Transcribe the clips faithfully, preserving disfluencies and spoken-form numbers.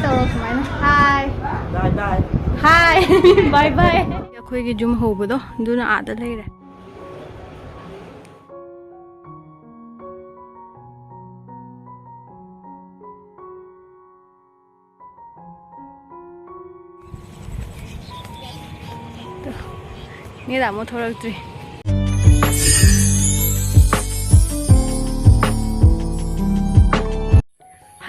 ꯇꯧꯔꯣ ꯁꯨꯃꯥꯏꯅ꯫ Hi꯫ Bye bye꯫ Hi꯫ Bye bye꯫ ꯑꯩꯈꯣꯏꯒꯤ ꯌꯨꯝ ꯍꯧꯕꯗꯣ ꯑꯗꯨꯅ ꯑꯥꯗ ꯂꯩꯔꯦ꯫ ꯅꯦ ꯇꯥꯃꯣ ꯊꯣꯛꯂꯛꯇ꯭ꯔꯤ꯫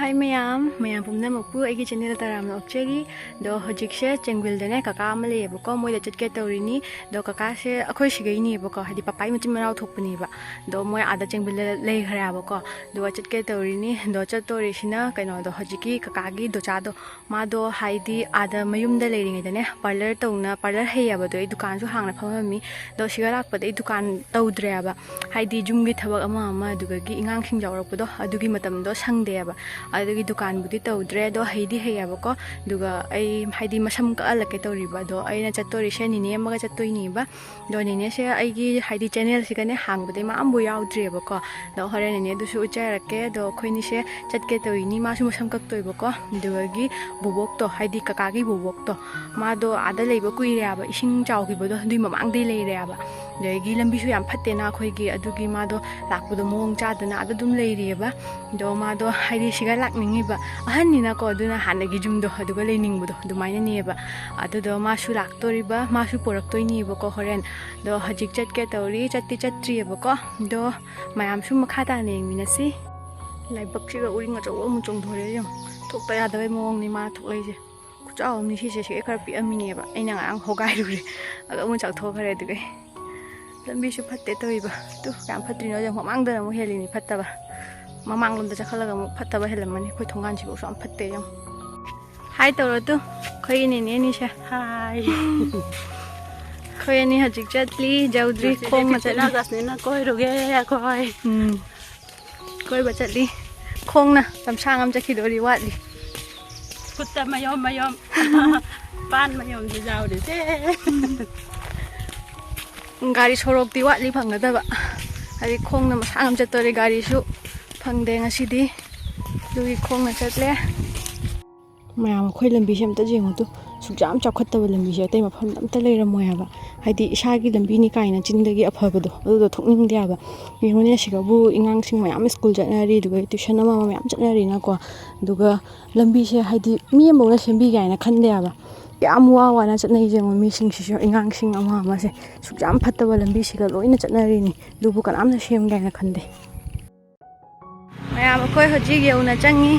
Hi ꯃꯌꯥꯝ, ꯃꯌꯥꯝ ꯄꯨꯝꯅꯃꯛꯄꯨ ꯑꯩꯒꯤ channel ꯇꯔꯥꯝꯅ ꯑꯣꯛꯆꯔꯤ꯫ ꯑꯗꯣ ꯍꯧꯖꯤꯛꯁꯦ ꯆꯦꯡꯕꯤꯜꯗꯅꯦ ꯀꯀꯥ ꯑꯃ ꯂꯩꯌꯦꯕꯀꯣ, ꯃꯣꯏꯗ ꯆꯠꯀꯦ ꯇꯧꯔꯤꯅꯤ꯫ ꯑꯗꯣ ꯀꯀꯥꯁꯦ ꯑꯩꯈꯣꯏ ꯁꯤꯒꯩꯅꯦꯕꯀꯣ, ꯍꯥꯏꯗꯤ ꯄꯄꯥꯏ ꯃꯆꯤꯟ ꯃꯅꯥꯎ ꯊꯣꯛꯄꯅꯦꯕ꯫ ꯑꯗꯣ ꯃꯣꯏ ꯑꯥꯗ ꯆꯦꯡꯕꯤꯜꯗ ꯂꯩꯈ꯭ꯔꯦꯕꯀꯣ꯫ ꯑꯗꯨꯒ ꯆꯠꯀꯦ ꯇꯧꯔꯤꯅꯤ꯫ ꯑꯗꯣ ꯆꯠꯇꯣꯔꯤꯁꯤꯅ ꯀꯩꯅꯣꯗꯣ, ꯍꯧꯖꯤꯛꯀꯤ ꯀꯀꯥꯒꯤ ꯗꯣꯆꯥꯗꯣ, ꯃꯥꯗꯣ ꯍꯥꯏꯗꯤ ꯑꯥꯗ ꯃꯌꯨꯝꯗ ꯂꯩꯔꯤꯉꯩꯗꯅꯦ parlour ꯇꯧꯅ, parlour ꯍꯩꯌꯦꯕ꯫ ꯑꯗꯣ ꯑꯩ ꯗꯨꯀꯥꯟꯁꯨ ꯍꯥꯡꯅ ꯐꯝꯃꯝꯃꯤ꯫ ꯑꯗꯣ ꯁꯤꯒ ꯂꯥꯛꯄꯗ ꯑꯩ ꯗꯨꯀꯥꯟ ꯇꯧꯗ꯭ꯔꯦꯕ, ꯍꯥꯏꯗꯤ ꯌꯨꯝꯒꯤ ꯊꯕꯛ ꯑꯃ ꯑꯃ, ꯑꯗꯨꯗꯒꯤ ꯑꯉꯥꯡꯁꯤꯡ ꯌꯥꯎꯔꯛꯄꯗꯣ, ꯑꯗꯨꯒꯤ ꯃꯇꯝꯗꯣ ꯁꯪꯗꯦꯕ꯫ ꯑꯗꯨꯒꯤ ꯗꯨꯀꯥꯟꯕꯨꯗꯤ ꯇꯧꯗ꯭ꯔꯦ, ꯑꯗꯣ ꯍꯩꯗꯤ ꯍꯩꯌꯦꯕꯀꯣ꯫ ꯑꯗꯨꯒ ꯑꯩ ꯍꯥꯏꯗꯤ ꯃꯁꯝ ꯀꯛꯍꯜꯂꯛꯀꯦ ꯇꯧꯔꯤꯕ, ꯑꯗꯣ ꯑꯩꯅ ꯆꯠꯇꯣꯔꯤꯁꯦ ꯅꯤꯅꯦ ꯑꯃꯒ ꯆꯠꯇꯣꯏꯅꯦꯕ꯫ ꯑꯗꯣ ꯅꯦꯅꯦꯁꯦ ꯑꯩꯒꯤ ꯍꯥꯏꯗꯤ channelꯁꯤꯒꯅꯦ ꯍꯥꯡꯕꯗꯤ ꯃꯥ ꯑꯝꯕꯨ ꯌꯥꯎꯗ꯭ꯔꯤꯑꯕꯀꯣ꯫ ꯑꯗꯣ ꯍꯣꯔꯦꯟ ꯅꯦꯅꯦ ꯑꯗꯨꯁꯨ ꯎꯠꯆꯔꯛꯀꯦ꯫ ꯑꯗꯣ ꯑꯩꯈꯣꯏꯅꯤꯁꯦ ꯆꯠꯀꯦ ꯇꯧꯔꯤꯅꯤ꯫ ꯃꯥꯁꯨ ꯃꯁꯝ ꯀꯛꯇꯣꯏꯕꯀꯣ꯫ ꯑꯗꯨꯗꯒꯤ ꯕꯣꯕꯣꯛꯇꯣ, ꯍꯥꯏꯗꯤ ꯀꯀꯥꯒꯤ ꯕꯣꯕꯣꯛꯇꯣ, ꯃꯥꯗꯣ ꯑꯥꯗ ꯂꯩꯕ ꯀꯨꯏꯔꯦ ꯍꯥꯏꯕ, ꯏꯁꯤꯡ ꯆꯥꯎꯈꯤꯕꯗꯣ ꯑꯗꯨꯏ ꯃꯃꯥꯡꯗꯩ ꯂꯩꯔꯦ ꯍꯥꯏꯕ꯫ ꯑꯗꯒꯤ ꯂꯝꯕꯤꯁꯨ ꯌꯥꯝ ꯐꯠꯇꯦꯅ ꯑꯩꯈꯣꯏꯒꯤ, ꯑꯗꯨꯒꯤ ꯃꯥꯗꯣ ꯂꯥꯛꯄꯗꯣ ꯃꯑꯣꯡ ꯆꯥꯗꯅ ꯑꯥꯗ ꯑꯗꯨꯝ ꯂꯩꯔꯤꯑꯕ꯫ ꯑꯗꯣ ꯃꯥꯗꯣ ꯍꯥꯏꯗꯤ ꯁꯤꯒ ꯂꯥꯛꯅꯤꯡꯉꯤꯕ, ꯑꯍꯟꯅꯤꯅꯀꯣ, ꯑꯗꯨꯅ ꯍꯥꯟꯅꯒꯤ ꯌꯨꯝꯗꯣ ꯑꯗꯨꯒ ꯂꯩꯅꯤꯡꯕꯗꯣ ꯑꯗꯨꯃꯥꯏꯅꯅꯦꯕ꯫ ꯑꯗꯨꯗꯣ ꯃꯥꯁꯨ ꯂꯥꯛꯇꯣꯔꯤꯕ, ꯃꯥꯁꯨ ꯄꯣꯔꯛꯇꯣꯏꯅꯦꯕꯀꯣ ꯍꯣꯔꯦꯟ꯫ ꯑꯗꯣ ꯍꯧꯖꯤꯛ ꯆꯠꯀꯦ ꯇꯧꯔꯤ, ꯆꯠꯇꯤ ꯆꯠꯇ꯭ꯔꯤꯑꯕꯀꯣ꯫ ꯑꯗꯣ ꯃꯌꯥꯝꯁꯨ ꯃꯈꯥ ꯇꯥꯅ ꯌꯦꯡꯃꯤꯟꯅꯁꯤ꯫ ꯂꯥꯏꯕꯛꯁꯤꯒ ꯎꯔꯤꯡ ꯑꯆꯧꯕ ꯑꯃꯨꯛ ꯆꯣꯡꯊꯣꯔꯛꯑꯦ ꯌꯦꯡꯉꯣ꯫ ꯊꯣꯛꯇ ꯌꯥꯗꯕꯩ ꯃꯑꯣꯡꯅꯤ ꯃꯥ ꯊꯣꯛꯂꯛꯏꯁꯦ꯫ ꯈꯨꯆꯥꯎ ꯑꯃꯅꯤ ꯁꯤꯁꯦ, ꯁꯤꯒ ꯈꯔ ꯄꯤꯛꯑꯝꯃꯤꯅꯦꯕ꯫ ꯑꯩꯅ ꯉꯔꯥꯡ ꯍꯣꯒꯥꯏꯔꯨꯔꯦ꯫ ꯑꯗꯣ ꯑꯃꯨꯛ ꯆꯥꯛꯊꯣꯛꯈ꯭ꯔꯦ ꯑꯗꯨꯒꯤ꯫ ꯂꯝꯕꯤꯁꯨ ꯐꯠꯇꯦ ꯇꯧꯔꯤꯕ꯫ ꯇꯨ, ꯀꯌꯥꯝ ꯐꯠꯇ꯭ꯔꯤꯅꯣ ꯌꯦꯡꯉꯣ꯫ ꯃꯃꯥꯡꯗꯅ ꯑꯃꯨꯛ ꯍꯦꯜꯂꯤꯅꯤ ꯐꯠꯇꯕ꯫ ꯃꯃꯥꯡꯂꯣꯝꯗ ꯆꯠꯈꯠꯂꯒ ꯑꯃꯨꯛ ꯐꯠꯇꯕ ꯍꯦꯜꯂꯝꯃꯅꯤ꯫ ꯑꯩꯈꯣꯏ ꯊꯣꯡꯒꯥꯟꯁꯤꯐꯧꯁꯨ ꯌꯥꯝ ꯐꯠꯇꯦ ꯌꯦꯡꯉꯣ꯫ Hi ꯇꯧꯔꯣ ꯇꯨ, ꯑꯩꯈꯣꯏꯒꯤ ꯅꯦꯅꯦ ꯑꯅꯤꯁꯦ꯫ Hi꯫ ꯑꯩꯈꯣꯏ ꯑꯅꯤ ꯍꯧꯖꯤꯛ ꯆꯠꯂꯤ, ꯌꯧꯗ꯭ꯔꯤ, ꯉꯁꯤꯗꯤ ꯈꯣꯡꯅ ꯆꯠꯂꯤ꯫ ꯈ꯭ꯔꯤꯁꯇꯤꯅꯥ ꯖꯥꯁꯃꯤꯟꯅ ꯀꯣꯏꯔꯨꯒꯦ ꯑꯩꯈꯣꯏ꯫ ꯎꯝ꯫ ꯀꯣꯏꯕ ꯆꯠꯂꯤ꯫ ꯈꯣꯡꯅ ꯂꯝꯁꯥꯡ ꯑꯃ ꯆꯠꯈꯤꯗꯣꯔꯤ ꯋꯥꯠꯂꯤ꯫ ꯈꯨꯠꯇ ꯃꯌꯣꯝ ꯃꯌꯣꯝ꯫ ꯄꯥꯟ ꯃꯌꯣꯝꯁꯨ ꯌꯥꯎꯔꯤꯁꯦ꯫ ꯒꯥꯔꯤ ꯁꯣꯔꯣꯛꯇꯤ ꯋꯥꯠꯂꯤ ꯐꯪꯒꯗꯕ꯫ ꯍꯥꯏꯗꯤ ꯈꯣꯡꯅ ꯃꯁꯥꯡ ꯑꯃ ꯆꯠꯇꯣꯔꯦ, ꯒꯥꯔꯤꯁꯨ ꯐꯪꯗꯦ ꯉꯁꯤꯗꯤ꯫ ꯑꯗꯨꯒꯤ ꯈꯣꯡꯅ ꯆꯠꯂꯦ꯫ ꯃꯌꯥꯝ, ꯑꯩꯈꯣꯏ ꯂꯝꯕꯤꯁꯦ ꯑꯝꯇ ꯌꯦꯡꯉꯨ ꯇꯨ꯫ ꯁꯨꯛ ꯌꯥꯝ ꯆꯥꯎꯈꯠꯇꯕ ꯂꯝꯕꯤꯁꯦ ꯑꯇꯩ ꯃꯐꯝꯗ ꯑꯝꯇ ꯂꯩꯔꯝꯃꯣꯏ ꯍꯥꯏꯕ꯫ ꯍꯥꯏꯗꯤ ꯏꯁꯥꯒꯤ ꯂꯝꯕꯤꯅꯤ ꯀꯥꯏꯅ ꯆꯤꯡꯗꯒꯤ ꯑꯐꯕꯗꯣ ꯑꯗꯨꯗꯣ ꯊꯣꯛꯅꯤꯡꯗꯦ ꯍꯥꯏꯕ꯫ ꯌꯦꯡꯉꯨꯅꯦ, ꯁꯤꯒꯕꯨ ꯑꯉꯥꯡꯁꯤꯡ ꯃꯌꯥꯝ ꯁ꯭ꯀꯨꯜ ꯆꯠꯅꯔꯤ, ꯑꯗꯨꯒ ꯇ꯭ꯌꯨꯁꯟ ꯑꯃ ꯑꯃ ꯃꯌꯥꯝ ꯆꯠꯅꯔꯤꯅꯀꯣ꯫ ꯑꯗꯨꯒ ꯂꯝꯕꯤꯁꯦ ꯍꯥꯏꯗꯤ ꯃꯤ ꯑꯃꯐꯥꯎꯅ ꯁꯦꯝꯕꯤꯒꯦ ꯍꯥꯏꯅ ꯈꯟꯗꯦ ꯍꯥꯏꯕ꯫ ꯌꯥꯝ ꯋꯥ ꯋꯥꯅ ꯆꯠꯅꯩ ꯌꯦꯡꯉꯣ, ꯃꯤꯁꯤꯡꯁꯤꯁꯨ, ꯑꯉꯥꯡꯁꯤꯡ ꯑꯃ ꯑꯃꯁꯦ꯫ ꯁꯨꯛ ꯌꯥꯝ ꯐꯠꯇꯕ ꯂꯝꯕꯤꯁꯤꯒ ꯂꯣꯏꯅ ꯆꯠꯅꯔꯤꯅꯤ, ꯑꯗꯨꯕꯨ ꯀꯅꯥꯝꯅ ꯁꯦꯝꯒꯦ ꯍꯥꯏꯅ ꯈꯟꯗꯦ꯫ ꯃꯌꯥꯝ, ꯑꯩꯈꯣꯏ ꯍꯧꯖꯤꯛ ꯌꯧꯅ ꯆꯪꯉꯤ꯫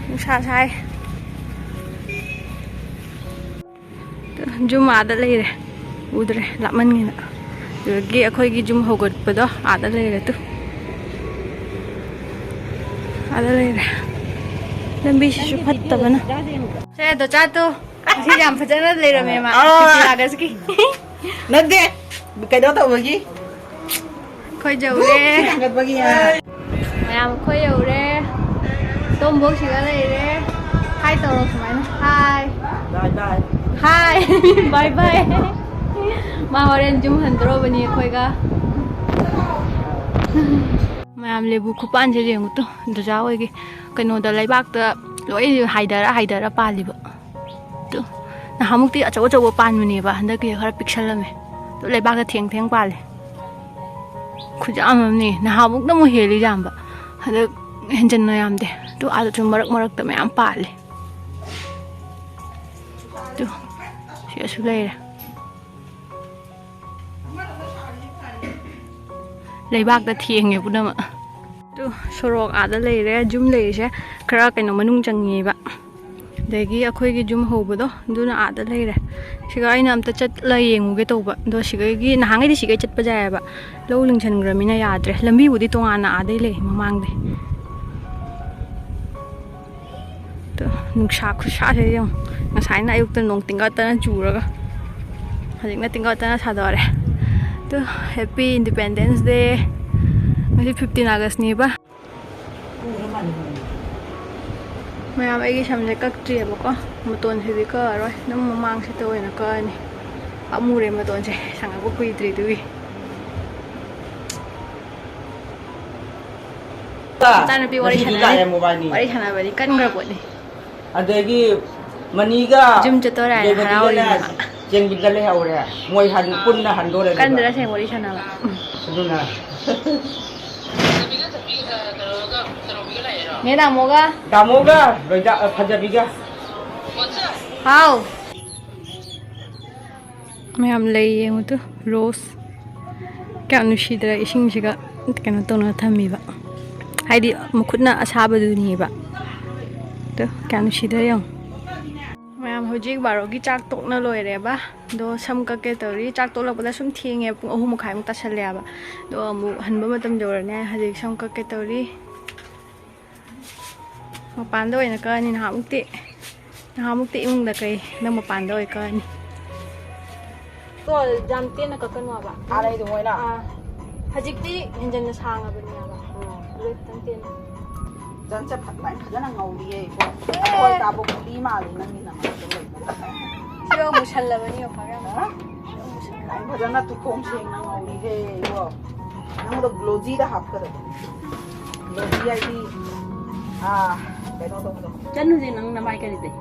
ꯅꯨꯡꯁꯥ ꯁꯥꯏ꯫ ꯌꯨꯝ ꯑꯥꯗ ꯂꯩꯔꯦ, ꯎꯗ꯭ꯔꯦ, ꯂꯥꯞꯃꯟꯒꯤꯅ꯫ ꯑꯗꯨꯗꯒꯤ ꯑꯩꯈꯣꯏꯒꯤ ꯌꯨꯝ ꯍꯧꯒꯠꯄꯗꯣ ꯑꯥꯗ ꯂꯩꯔꯦ꯫ ꯇꯨ, ꯑꯥꯗ ꯂꯩꯔꯦ꯫ ꯂꯝꯕꯤꯁꯤꯁꯨ ꯐꯠꯇꯕꯅ꯫ ꯁꯦ, ꯗꯣꯆꯥ ꯇꯨ, ꯉꯁꯤ ꯌꯥꯝ ꯐꯖꯅ ꯂꯩꯔꯝꯃꯦ ꯃꯥ꯫ ꯑꯥ꯫ ꯐꯤꯐꯇꯤꯟ ꯑꯥꯒꯁꯀꯤ꯫ ꯅꯠꯇꯦ, ꯀꯩꯅꯣ ꯇꯧꯕꯒꯤ꯫ ꯑꯩꯈꯣꯏ ꯌꯧꯔꯦ꯫ ꯊꯥꯡꯒꯠꯄꯒꯤ, ꯑꯥ꯫ ꯃꯌꯥꯝ, ꯑꯩꯈꯣꯏ ꯌꯧꯔꯦ꯫ ꯇꯣꯝꯕꯣꯛꯁꯤꯒ ꯂꯩꯔꯦ꯫ ꯍꯥꯏ ꯇꯧꯔꯣ ꯁꯨꯃꯥꯏꯅ꯫ ꯍꯥꯏ꯫ ꯕꯥꯏ ꯕꯥꯏ꯫ ꯍꯥꯏ꯫ ꯕꯥꯏ ꯕꯥꯏ꯫ ꯃꯥ ꯍꯣꯔꯦꯟ ꯌꯨꯝ ꯍꯟꯗꯣꯔꯕꯅꯤ ꯑꯩꯈꯣꯏꯒ꯫ ꯃꯌꯥꯝ, ꯂꯦꯕꯨ ꯈꯨꯄꯥꯟꯁꯦ ꯌꯦꯡꯉꯨ ꯇꯨ, ꯗꯨꯖꯥ ꯍꯣꯏꯒꯤ ꯀꯩꯅꯣꯗ, ꯂꯩꯕꯥꯛꯇ ꯂꯣꯏ ꯍꯥꯏꯗꯔ ꯍꯥꯏꯗꯔ ꯄꯥꯜꯂꯤꯕ꯫ ꯇꯨ, ꯅꯍꯥꯟꯃꯨꯛꯇꯤ ꯑꯆꯧ ꯑꯆꯧꯕ ꯄꯥꯟꯕꯅꯦꯕ, ꯍꯟꯗꯛꯀꯤ ꯈꯔ ꯄꯤꯛꯁꯜꯂꯝꯃꯦ꯫ ꯇꯨ, ꯂꯩꯕꯥꯛꯇ ꯊꯦꯡ ꯊꯦꯡ ꯄꯥꯜꯂꯦ꯫ ꯈꯨꯌꯥꯝ ꯑꯃꯅꯦ, ꯅꯍꯥꯟꯃꯨꯛꯅ ꯑꯃꯨꯛ ꯍꯦꯜꯂꯤ ꯌꯥꯝꯕ, ꯍꯟꯗꯛ ꯍꯦꯟꯖꯟꯅ ꯌꯥꯝꯗꯦ꯫ ꯇꯨ, ꯑꯥꯗꯁꯨ ꯃꯔꯛ ꯃꯔꯛꯇ ꯃꯌꯥꯝ ꯄꯥꯜꯂꯦ꯫ ꯇꯨ, ꯁꯤꯗꯁꯨ ꯂꯩꯔꯦ꯫ ꯂꯩꯕꯥꯛꯇ ꯊꯦꯡꯉꯦ ꯄꯨꯝꯅꯃꯛ꯫ ꯇꯨ, ꯁꯣꯔꯣꯛ ꯑꯥꯗ ꯂꯩꯔꯦ, ꯌꯨꯝ ꯂꯩꯔꯤꯁꯦ ꯈꯔ ꯀꯩꯅꯣ ꯃꯅꯨꯡ ꯆꯪꯉꯦꯕ꯫ ꯑꯗꯒꯤ ꯑꯩꯈꯣꯏꯒꯤ ꯌꯨꯝ ꯍꯧꯕꯗꯣ ꯑꯗꯨꯅ ꯑꯥꯗ ꯂꯩꯔꯦ꯫ ꯁꯤꯒ ꯑꯩꯅ ꯑꯝꯇ ꯆꯠꯂ ꯌꯦꯡꯉꯨꯒꯦ ꯇꯧꯕ, ꯑꯗꯣ ꯁꯤꯒꯒꯤ ꯅꯍꯥꯟꯈꯩꯗꯤ ꯁꯤꯒꯩ ꯆꯠꯄ ꯌꯥꯏꯑꯕ, ꯂꯧ ꯂꯤꯡꯁꯟꯈ꯭ꯔꯃꯤꯅ ꯌꯥꯗ꯭ꯔꯦ꯫ ꯂꯝꯕꯤꯕꯨꯗꯤ ꯇꯣꯉꯥꯟꯅ ꯑꯥꯗꯩ ꯂꯩ ꯃꯃꯥꯡꯗꯩ꯫ ꯇꯨ, ꯅꯨꯡꯁꯥ ꯈꯨꯠꯁꯥꯁꯦ ꯌꯦꯡꯉꯨ꯫ ꯉꯁꯥꯏꯅ ꯑꯌꯨꯛꯇ ꯅꯣꯡ ꯇꯤꯡꯒꯠꯇꯅ ꯆꯨꯔꯒ ꯍꯧꯖꯤꯛꯅ ꯇꯤꯡꯒꯠꯇꯅ ꯁꯥꯗꯣꯔꯦ꯫ ꯇꯨ, Happy Independence Day꯫ ꯉꯁꯤ ꯐꯤꯐꯇꯤꯟ ꯑꯥꯒꯁꯅꯦꯕ꯫ ꯃꯌꯥꯝ, ꯑꯩꯒꯤ ꯁꯝꯁꯦ ꯀꯛꯇ꯭ꯔꯤꯑꯕꯀꯣ, ꯃꯇꯣꯟꯁꯤꯗꯤ ꯀꯛꯑꯔꯣꯏ, ꯑꯗꯨꯝ ꯃꯃꯥꯡꯁꯤꯗ ꯑꯣꯏꯅ ꯀꯛꯑꯅꯤ꯫ ꯄꯥꯝꯃꯨꯔꯦ ꯃꯇꯣꯟꯁꯦ, ꯁꯪꯉꯛꯄ ꯀꯨꯏꯗ꯭ꯔꯤ ꯑꯗꯨꯒꯤ꯫ ꯃꯆꯥꯅꯨꯄꯤ ꯋꯥꯔꯤ ꯉꯁꯤꯗꯤ ꯁꯥꯟꯅꯔꯤ꯫ ꯂꯥꯛꯑꯦ ꯃꯣꯕꯥꯏꯅꯤ꯫ ꯋꯥꯔꯤ ꯁꯥꯟꯅꯕꯗꯤ ꯀꯟꯈ꯭ꯔ ꯄꯣꯠꯅꯤ꯫ ꯑꯗꯒꯤ ꯃꯅꯤꯒ ꯌꯨꯝ ꯆꯠꯇꯣꯔꯦ ꯍꯥꯏꯅ ꯌꯥꯏꯃꯗꯤꯒꯅꯦ ꯍꯔꯥꯎꯔꯤꯅꯦ ꯃꯥ꯫ ꯆꯦꯟꯕꯤꯗ ꯂꯩꯍꯧꯔꯦ꯫ ꯃꯣꯏ ꯍꯟ-, ꯄꯨꯟꯅ ꯍꯟꯗꯣꯔꯦ ꯑꯗꯨꯒ꯫ ꯀꯟꯗ꯭ꯔ ꯁꯦꯡ ꯋꯥꯔꯤ ꯁꯥꯟꯅꯕ꯫ ꯑꯗꯨꯅ꯫ ꯅꯦ ꯇꯥꯃꯣꯒ꯫ ꯇꯥꯃꯣꯒ ꯂꯣꯏꯖꯥ-, ꯑ, ꯐꯖꯕꯤꯒ꯫ ꯍꯥꯎ꯫ ꯃꯌꯥꯝ ꯂꯩ ꯌꯦꯡꯉꯨ ꯇꯨ, ꯔꯣꯁ꯫ ꯀꯌꯥꯝ ꯅꯨꯡꯁꯤꯗ꯭ꯔꯥ ꯏꯁꯤꯡꯁꯤꯒ ꯀꯩꯅꯣ ꯇꯧꯅ ꯊꯝꯃꯤꯕ꯫ ꯍꯥꯏꯗꯤ ꯃꯈꯨꯠꯅ ꯑꯁꯥꯕꯗꯨꯅꯦꯕ꯫ ꯇꯨ, ꯀꯌꯥꯝ ꯅꯨꯡꯁꯤꯗ꯭ꯔꯥ ꯌꯦꯡꯉꯨ꯫ ꯃꯌꯥꯝ ꯍꯧꯖꯤꯛ ꯕꯥꯔꯣꯒꯤ ꯆꯥꯛ ꯇꯣꯛꯅ ꯂꯣꯏꯔꯦꯕ꯫ ꯑꯗꯣ ꯁꯝ ꯀꯛꯀꯦ ꯇꯧꯔꯤ꯫ ꯆꯥꯛ ꯇꯣꯛꯂꯛꯄꯗ ꯁꯨꯝ ꯊꯦꯡꯉꯦ, ꯄꯨꯡ ꯑꯍꯨꯝ ꯃꯈꯥꯏꯃꯨꯛ ꯇꯥꯁꯜꯂꯦꯕ꯫ ꯑꯗꯣ ꯑꯃꯨꯛ ꯍꯟꯕ ꯃꯇꯝ ꯌꯧꯔꯅꯤ꯫ ꯍꯧꯖꯤꯛ ꯁꯝ ꯀꯛꯀꯦ ꯇꯧꯔꯤ꯫ ꯃꯄꯥꯟꯗ ꯑꯣꯏꯅ ꯀꯛꯑꯅꯤ꯫ ꯅꯍꯥꯟꯃꯨꯛꯇꯤ, ꯅꯍꯥꯟꯃꯨꯛꯇꯤ ꯏꯃꯨꯡꯗ ꯀꯛꯏ, ꯍꯟꯗꯛ ꯃꯄꯥꯟꯗ ꯑꯣꯏ ꯀꯛꯑꯅꯤ꯫ ꯀꯣ, ꯌꯥꯝ ꯇꯦꯟꯅ ꯀꯛꯀꯅꯣ ꯍꯥꯏꯕ꯫ ꯑꯥ, ꯂꯩꯗꯣ ꯃꯣꯏꯅ꯫ ꯑꯥ, ꯍꯧꯖꯤꯛꯇꯤ ꯍꯦꯟꯖꯟꯅ ꯁꯥꯡꯉꯕꯅꯦ ꯍꯥꯏꯕ꯫ ꯎꯝ꯫ ꯑꯗꯨ ꯈꯤꯇꯪ ꯇꯦꯟꯅ꯫ ꯖꯟꯁꯦ ꯐꯖꯅ, ꯐꯖꯅ ꯉꯧꯔꯤꯌꯦ ꯏꯕꯣ꯫ ꯑꯩꯈꯣꯏ ꯀꯥꯕꯨ ꯀꯨꯂꯤ ꯃꯥꯜꯂꯤ ꯅꯪꯒꯤ ꯅꯃꯥꯏꯗꯣ ꯂꯩꯕꯗ꯫ ꯁꯤꯒ ꯃꯨꯁꯜꯂꯕꯅꯤ ꯌꯦꯡꯉꯣ ꯐꯥꯔꯝ꯫ ꯍꯥ? ꯁꯤꯒ ꯃꯨꯁꯜꯂꯦ꯫ ꯅꯪ ꯐꯖꯅ ꯇꯨꯈꯣꯡ ꯁꯦꯡꯅ ꯉꯧꯔꯤꯍꯦ ꯏꯕꯣ꯫ ꯅꯪꯗꯣ ꯒ꯭ꯂꯣꯖꯤꯗ ꯍꯥꯞꯀꯗꯕ꯫ ꯒ꯭ꯂꯣꯖꯤ ꯍꯥꯏꯗꯤ, ꯑꯥ, ꯀꯩꯅꯣ ꯇꯧꯕꯗꯣ꯫ ꯆꯟ ꯍꯧꯖꯤꯛ ꯅꯪ ꯅꯃꯥꯏ ꯀꯔꯤ ꯇꯩ?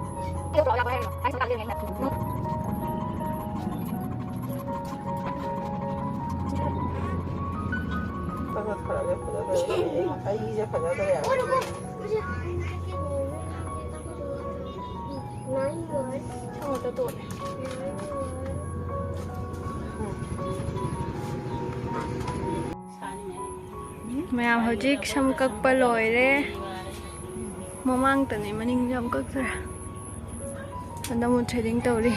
ꯈꯔ ꯈꯔ ꯐꯖꯗ꯭ꯔꯦ꯫ ꯑꯩꯁꯦ ꯐꯖꯗ꯭ꯔꯦ꯫ ꯁꯪ ꯑꯃꯇ ꯇꯣꯛꯑꯦ꯫ ꯃꯌꯥꯝ ꯍꯧꯖꯤꯛ ꯁꯝ ꯀꯛꯄ ꯂꯣꯏꯔꯦ꯫ ꯃꯃꯥꯡꯇꯅꯦ, ꯃꯅꯤꯡ ꯁꯝ ꯀꯛꯇ꯭ꯔꯦ꯫ ꯍꯟꯗꯛ ꯑꯃꯨꯛ threading ꯇꯧꯔꯤ꯫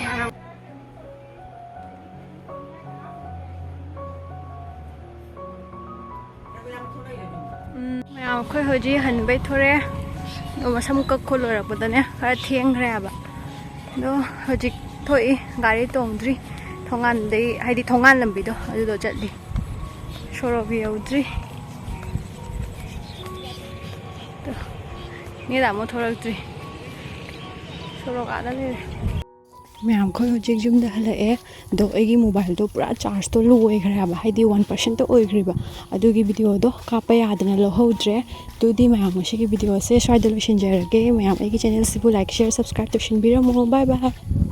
ꯎꯝ, ꯃꯌꯥꯝ ꯑꯩꯈꯣꯏ ꯍꯧꯖꯤꯛ ꯍꯟꯕꯩ ꯊꯣꯔꯛꯑꯦ꯫ ꯑꯗꯣ ꯃꯁꯝ ꯀꯛ ꯈꯣꯠ ꯂꯣꯏꯔꯛꯄꯗꯅꯦ ꯈꯔ ꯊꯦꯡꯈ꯭ꯔꯦ ꯍꯥꯏꯕ꯫ ꯑꯗꯣ ꯍꯧꯖꯤꯛ ꯊꯣꯛꯏ, ꯒꯥꯔꯤ ꯇꯣꯡꯗ꯭ꯔꯤ꯫ ꯊꯣꯡꯒꯥꯟꯗꯩ, ꯍꯥꯏꯗꯤ ꯊꯣꯡꯒꯥꯟ ꯂꯝꯕꯤꯗꯣ ꯑꯗꯨꯗꯣ ꯆꯠꯂꯤ꯫ ꯁꯣꯔꯣꯛ ꯌꯧꯗ꯭ꯔꯤ꯫ ꯑꯗꯣ ꯅꯦ ꯇꯥꯃꯣ ꯊꯣꯔꯛꯇ꯭ꯔꯤ꯫ ꯁꯣꯔꯣꯛ ꯑꯥꯗ ꯂꯩꯔꯦ꯫ ꯃꯌꯥꯝ, ꯑꯩꯈꯣꯏ ꯍꯧꯖꯤꯛ ꯌꯨꯝꯗ ꯍꯜꯂꯛꯑꯦ꯫ ꯑꯗꯣ ꯑꯩꯒꯤ ꯃꯣꯕꯥꯏꯜꯗꯣ ꯄꯨꯔꯥ ꯆꯥꯔꯖꯇꯣ ꯂꯣ ꯑꯣꯏꯈ꯭ꯔꯦ ꯍꯥꯏꯕ, ꯍꯥꯏꯗꯤ ꯋꯥꯟ ꯄꯥꯔꯁꯦꯟꯇ ꯑꯣꯏꯈ꯭ꯔꯤꯕ꯫ ꯑꯗꯨꯒꯤ ꯚꯤꯗꯤꯑꯣꯗꯣ ꯀꯥꯞꯄ ꯌꯥꯗꯅ ꯂꯧꯍꯧꯗ꯭ꯔꯦ꯫ ꯑꯗꯨꯗꯤ ꯃꯌꯥꯝ, ꯉꯁꯤꯒꯤ ꯚꯤꯗꯤꯑꯣꯁꯦ ꯁ꯭ꯋꯥꯏꯗ ꯂꯣꯏꯁꯤꯟꯖꯔꯒꯦ꯫ ꯃꯌꯥꯝ, ꯑꯩꯒꯤ ꯆꯦꯅꯦꯜꯁꯤꯕꯨ like, share, subscribe ꯇꯧꯁꯤꯟꯕꯤꯔꯝꯃꯣ꯫ Bye bye꯫